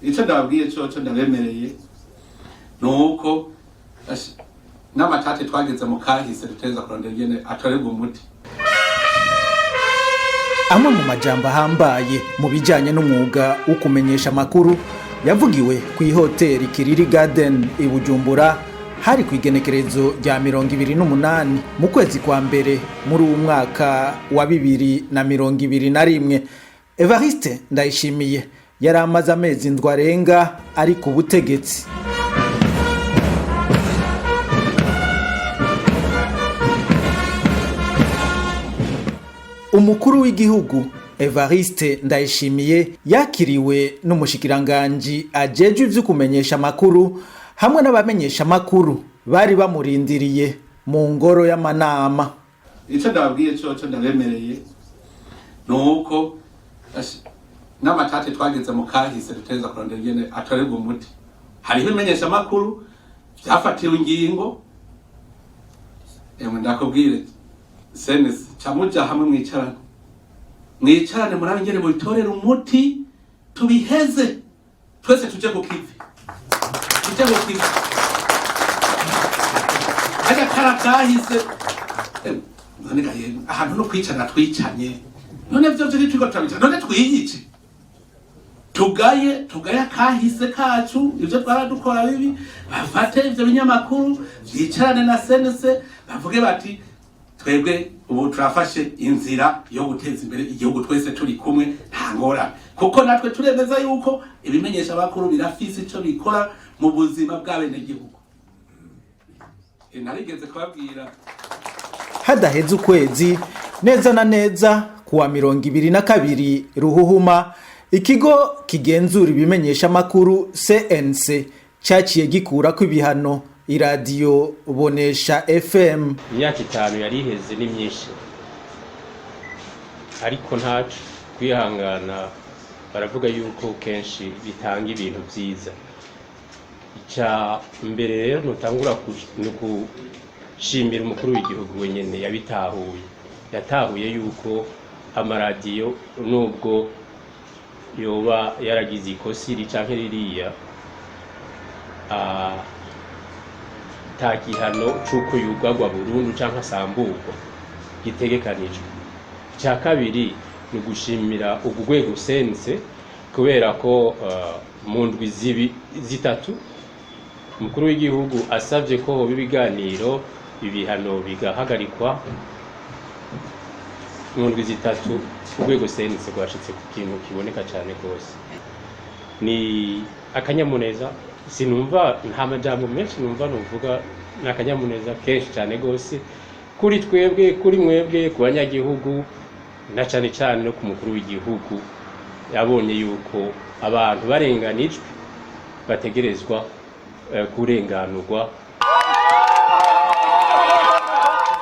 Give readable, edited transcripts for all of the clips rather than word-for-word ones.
Icyo ndababwiye cyo ndabemereye ni uko n'amatate twageze mu kahise duteza kurondera ingene atorerwa umuti. Amwe mu majambo ahambaye mu bijyanye n'umwuga wo kumenyesha amakuru yavugiwe ku ihoteli Kiriri Garden i Bujumbura, hari ku igenekerezo rya 28 mu kwezi kwa mbere muri uwu mwaka wa 2021. Evariste Ndayishimiye yari amaze amezi 7 arenga ari ku butegetsi. Umukuru w'igihugu Evariste Ndayishimiye yakiriwe n'umushikiranganji ajejwe ivyo kumenyesha amakuru hamwe n'abamenyesha amakuru bari bamurindiriye mu ngoro y'amanama. Icyo ndababwiye cyo ndabemereye ni uko n'amatate twageze mu kahise duteza kurondera ingene atorerwa umuti. Hariho ibimenyesha amakuru byafatiwe ingingo. Emwe ndakubwire, senesi camuja hamwe mwicarane, mwicarane murabe ingene mubitorera umuti, tubiheze twese tuje ku kivi, tuje ku kivi. Harya kara kahise. None ga yemwe, ahantu no kwicana twicanye, none vyo vyo turiko turabica, none twiyice, tugaye, tugaye akahise kacu, ivyo twaradukora bibi. Bafate ivyo binyamakuru vyicarane na senese, bavuge bati: "Twebwe ubu turafashe inzira yo guteza imbere igihugu twese turi kumwe, nta ngorane." Kuko natwe turemeza yuko ibimenyesha bakuru birafise ico bikora mu buzima bw'abenegihugu. Narigeze kubabwira. Hadaheze ukwezi neza na neza, kuwa 22 Ruhuhuma, ikigo kigenzura ibimenyesha amakuru CNC cyaciye gikurako ibihano iradiyo Bonesha FM. Imyaka 5 yari iheze ni myinshi, ariko ntaco kwihangana. Baravuga yuko kenshi bitanga ibintu vyiza. Icya mbere rero ntutangura ni ukushimira umukuru w'igihugu wenyene yabitahuye, yatahuye yuko amaradiyo nubwo yoba yaragize ikosi iri canke ririya, ata gihano c'uko yugarwa burundu canke asamburwa gitegekanijwe. Icya kabiri ni ugushimira urwo rwego sense, kubera ko mu ndwi 3 umukuru w'igihugu asavye ko hoba ibiganiro, ibihano bigahagarikwa. Mu ndwi 3 urwego sense rwashitse ku kintu kiboneka cane rwose. Ni akanyamuneza, sinumva nta majambo menshi numva nuvuga, ni akanyamuneza kenshi cane rwose kuri twebwe, kuri mwebwe, ku banyagihugu, na cane cane no ku mukuru w'igihugu yabonye yuko abantu barenganijwe bategerezwa kurenganurwa.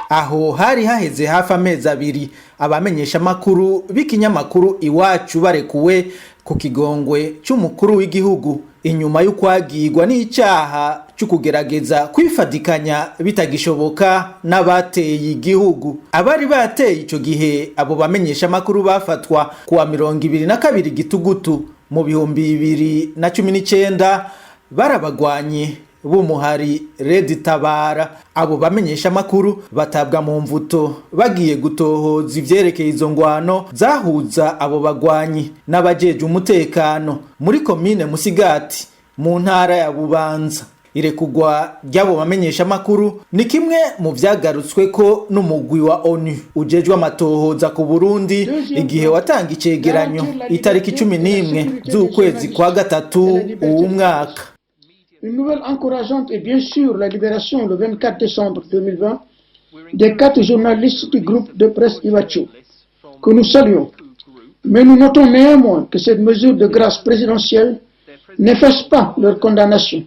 Aho hari haheze hafi amezi 2 abamenyesha amakuru b'ikinyamakuru Iwacu barekuwe ku kigongwe c'umukuru w'igihugu, inyuma y'ukwagirwa n'icaha cyo kugerageza kwifadikanya bitagishoboka n'abateye igihugu. Abari bateye ico gihe abo bamenyesha amakuru bafatwa kuwa 22 Gitugutu mu 2019 barabagwanye b'umuhari Red Tabara. Abo bamenyesha amakuru batabwa mu mvuto bagiye gutohoza ivyerekeye izo ngwano zahuza abo bagwanyi n'abajeje umutekano muri komine Musigati mu ntara ya Bubanza. Irekugwa ry'abo bamenyesha amakuru ni kimwe mu vyagarutswe ko n'umugwi wa ONU ujejwe amatohoza ku Burundi igihe watanga icegeranyo itariki 11 z'ukwezi kwa gatatu uwu mwaka. Une nouvelle encourageante est bien sûr la libération le 24 décembre 2020 des 4 journalistes du groupe de presse Iwacu, que nous saluons. Mais nous notons néanmoins que cette mesure de grâce présidentielle n'efface pas leur condamnation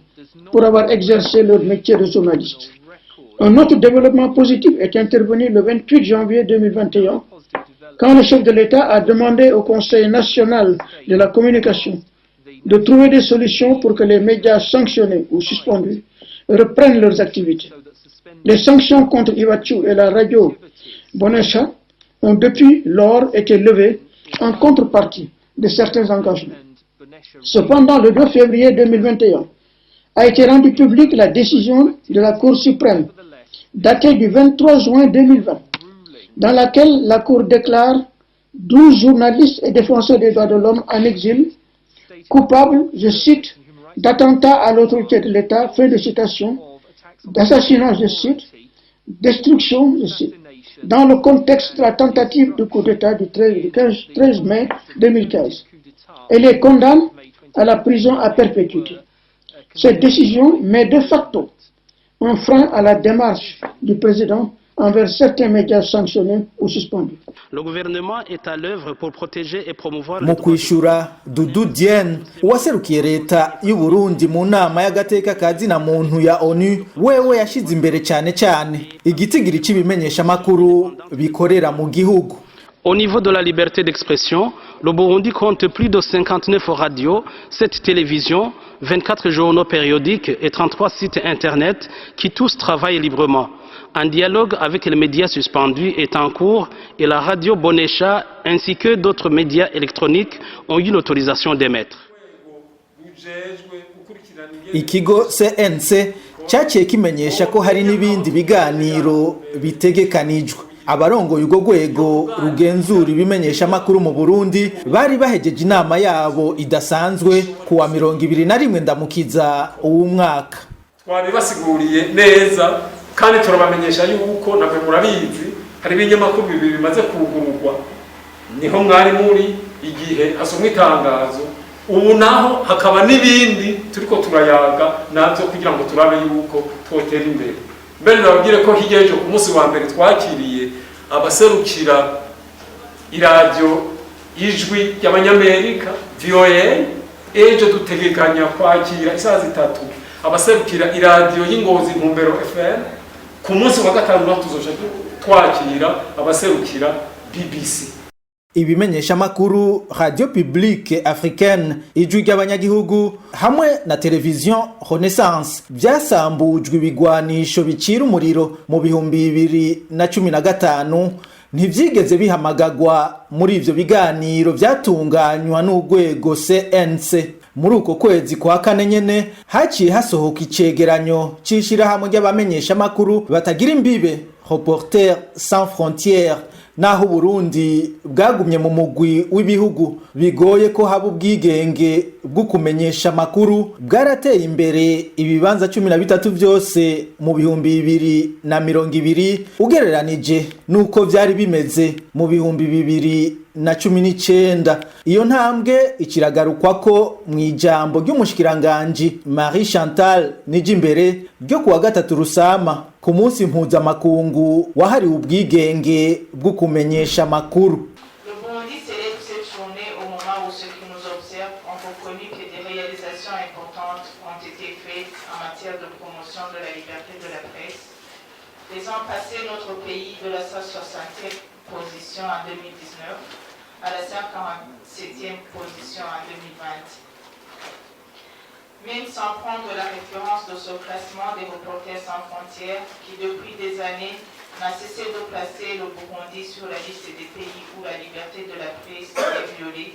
pour avoir exercé leur métier de journaliste. Un autre développement positif est intervenu le 28 janvier 2021, quand le chef de l'État a demandé au Conseil national de la communication de trouver des solutions pour que les médias sanctionnés ou suspendus reprennent leurs activités. Les sanctions contre Iwacu et la radio Bonesha ont depuis lors été levées en contrepartie de certains engagements. Cependant, le 2 février 2021, a été rendue publique la décision de la Cour suprême, datée du 23 juin 2020, dans laquelle la Cour déclare 12 journalistes et défenseurs des droits de l'homme en exil coupables, je cite, d'attentats à l'autorité de l'État, fin de citation, d'assassinat, je cite, destruction, je cite, dans le contexte de la tentative de coup d'État du 13 mai 2015, et les condamne à la prison à perpétuité. Cette décision met de facto un frein à la démarche du président envers certains médias sanctionnés ou suspendus. Le gouvernement est à l'œuvre pour protéger et promouvoir Mu kwishura, Doudou Diène, uwaserukiye leta y'u Burundi mu nama y'agateka ka zina muntu ya ONU, wewe yashize imbere cyane cyane igitigiri cy'ibimenyeshamakuru bikorera mu gihugu. Au niveau de la liberté d'expression, le Burundi compte plus de 59 radios, 7 télévisions, 24 journaux périodiques et 33 sites Internet qui tous travaillent librement. Un dialogue avec les médias suspendus est en cours et la radio Bonesha ainsi que d'autres médias électroniques ont eu l'autorisation d'émettre. Ikigo CNC cyaciye kimenyesha ko hari n'ibindi biganiro bitegekanijwe. Abarongoye urwo rwego rugenzura ibimenyeshamakuru mu Burundi bari bahejeje inama yabo idasanzwe kuwa 21 Ndamukiza uwu mwaka. Twabibasiguriye neza kandi turabamenyesha yuko nabwe murabizi, hari ibinyamakuru bibiri bimaze kugururwa, niho mwari muri igihe hasomwa itangazo. Ubu naho hakaba n'ibindi turiko turayaga nabyo kugira ngo turabe yuko twotera imbere. Mbere nababwire ko hirya y'ejo ku munsi wa mbere twakiriye abaserukira iradiyo Ijwi ry'Abanyamerika, VOA. Ejo dutegekanya kwakira isaha 3 abaserukira iradiyo y'Ingozi, Ntumbero FM. Ku munsi wa gatanu naho tuzoca twakira abaserukira BBC. Ibimenyeshamakuru Radio Publique Africaine, Ijwi ry'Abanyagihugu, hamwe na Television Renaissance byasambujwe ibigwanisho bicira umuriro mu 2015 ntivyigeze bihamagagwa muri ivyo biganiro vyatunganywa n'urwego CNC. Muri uko kwezi kwa kane nyene haciye hasohoka icegeranyo c'ishirahamwe ry'abamenyeshamakuru batagira imbibe, Reporters sans frontières. Naho Burundi bwagumye mu mugwi w'ibihugu bigoye ko haba ubwigenge bwo kumenyesha amakuru, bwarateye imbere ibibanza 13 vyose mu 2020 ugereranije nuko vyari bimeze mu 2019. Iyo ntambwe ikiragarukwa ko mu ijambo ry'umushikiranganji Marie Chantal Nijimbere ryo kuwa gatatu Rusama, ku munsi mpuzamakungu wahariwe ubwigenge bwo kumenyesha amakuru. Le Burundi célèbre cette journée au moment où ceux qui nous observent ont reconnu que des réalisations importantes ont été faites en matière de promotion de la liberté de la presse, faisant passer notre pays de la 160e position en 2019 à la 147e position en 2020. Même sans prendre la référence de ce classement des Reporters sans frontières qui, depuis des années, n'a cessé de placer le Burundi sur la liste des pays où la liberté de la presse est violée,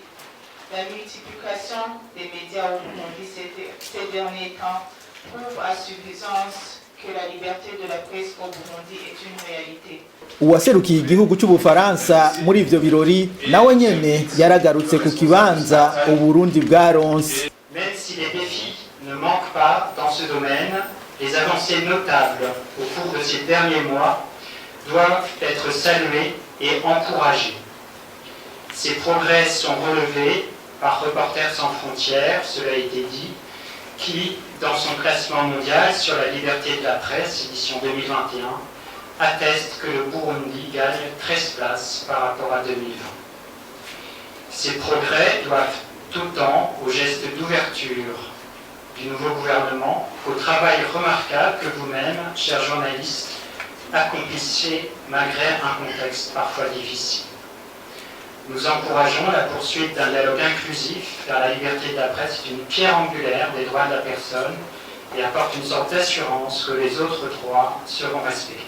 la multiplication des médias au Burundi ces derniers temps prouve à suffisance que la liberté de la presse au Burundi est une réalité. Uwaserukiye igihugu cy'Ubufaransa muri ivyo birori nawe nyene yaragarutse ku kibanza Uburundi bwaronse. Même si les défis ne manquent pas dans ce domaine, les avancées notables au cours de ces derniers mois doivent être saluées et encouragées. Ces progrès sont relevés par Reporters sans frontières, cela a été dit, qui, dans son classement mondial sur la liberté de la presse, édition 2021, atteste que le Burundi gagne 13 places par rapport à 2020. Ces progrès doivent autant au geste d'ouverture du nouveau gouvernement qu'au travail remarquable que vous-même, chers journalistes, accomplissez malgré un contexte parfois difficile. Nous encourageons la poursuite d'un dialogue inclusif, car la liberté de la presse est une pierre angulaire des droits de la personne et apporte une sorte d'assurance que les autres droits seront respectés.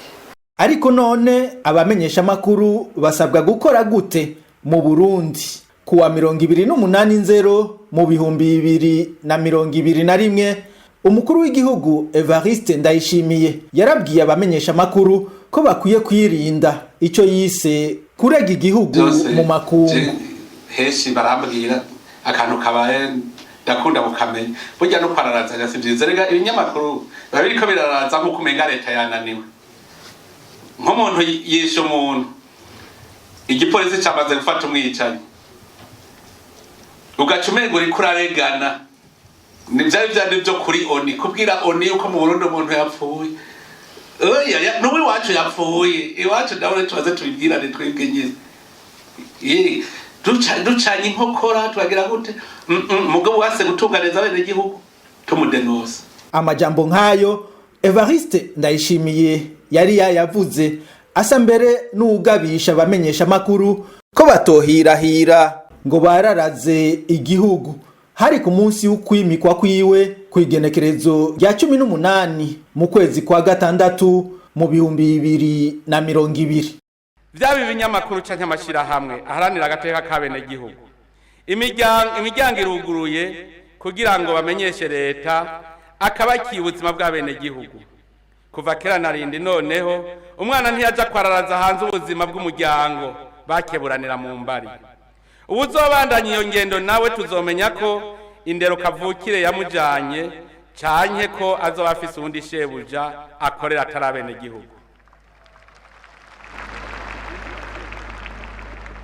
Ariko none abamenyeshamakuru basabwa gukora gute mu Burundi? Kuwa 28 Nzero mu 2021, umukuru w'igihugu Evariste Ndayishimiye yarabwiye abamenyesha amakuru ko bakwiye kwirinda ico yise kurega igihugu Byose mu makungu. Henshi barambwira akantu kabaye, ndakunda kukamenya. Burya no kwararazanya si vyiza. Rega ibinyamakuru biba biriko biraraza nk'uko umenga leta yananiwe, nk'umuntu yishe umuntu, igipolisi camaze gufata umwicanyi, ugaca umenga uriko uraregana. Ni vyari vyandi vyo kuri ONU, kubwira ONU yuko mu Burundi umuntu yapfuye. Oya, n'ubu iwacu yapfuye, iwacu ndabona tubaze tubibwirane twebwe nyene. Ducanye inkokora turagira gute? Mugabo wase gutunganiza bene gihugu tumudenosa. Amajambo nk'ayo Evariste Ndayishimiye yari yayavuze asa mbere n'uwugabisha abamenyesha amakuru ko batohirahira ngo bararaze igihugu. Hari ku munsi w'ukwimikwa kwiwe, ku igenekerezo rya 18 mu kwezi kwa gatandatu mu 2020. Vyaba ibinyamakuru canke amashirahamwe aharanira agateka k'abenegihugu, imiryango iruguruye kugira ngo bamenyeshe leta akabakiye ubuzima bw'abenegihugu. Kuva kera narindi, noneho umwana ntiyaja kwararaza hanze ubuzima bw'umuryango bakeburanira mu mbari. Uwuzobandanya iyo ngendo nawe tuzomenya ko indero kavukire yamujanye, canke ko azoba afise uwundi shebuja akorera atari abenegihugu.